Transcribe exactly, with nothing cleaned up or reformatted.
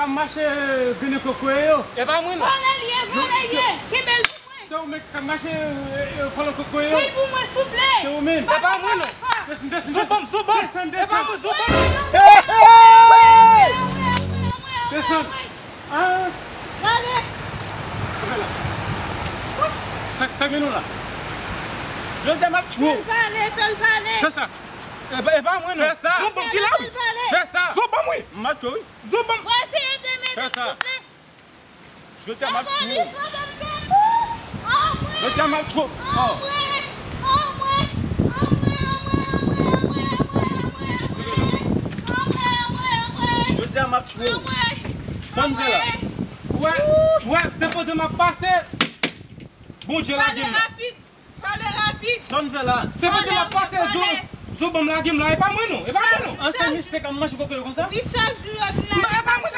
Mache grennen kokoye yo. E pa mwen non. Vòlè l ye, vòlè l ye. Kenbe l pou mwen. Se ou menm k ap mache, e, e, vòlè kokoye yo. Pran l pou mwen, souple. Se ou menm. E pa mwen non. Desann, desann, desann. Zo ban m, zo ban m. Desann, desann. E pa mwen, zo ban m. Desann. Ah. Gade. Sa, sa gen nou la. Jodi a m ap tchwe w. Fè l pale, fè l pale. Fè sa. E pa, e pa mwen non. Fè sa. Zo ban m, ki la wi. Fè sa. Zo ban m wi. M ap tchwe w wi. Zo ban m. Mwen eseye de m ede, souple. Jodi a m ap tchwe w. Jodi a m ap tchwe w. Oh. Jodi a m ap tchwe w. Sa n fè la? Ou wè, ou wè, se kote m ap pase. Bondye lage m la. Pale rapid. Pale rapid. Sa n fè la? Se kote m ap pase, zo, zo ban m lage m la, e pa mwen non, e pa mwen non. An se misye k ap manje kokoye konsa? Wi, chak jou yo vin la. Non, e pa mwen,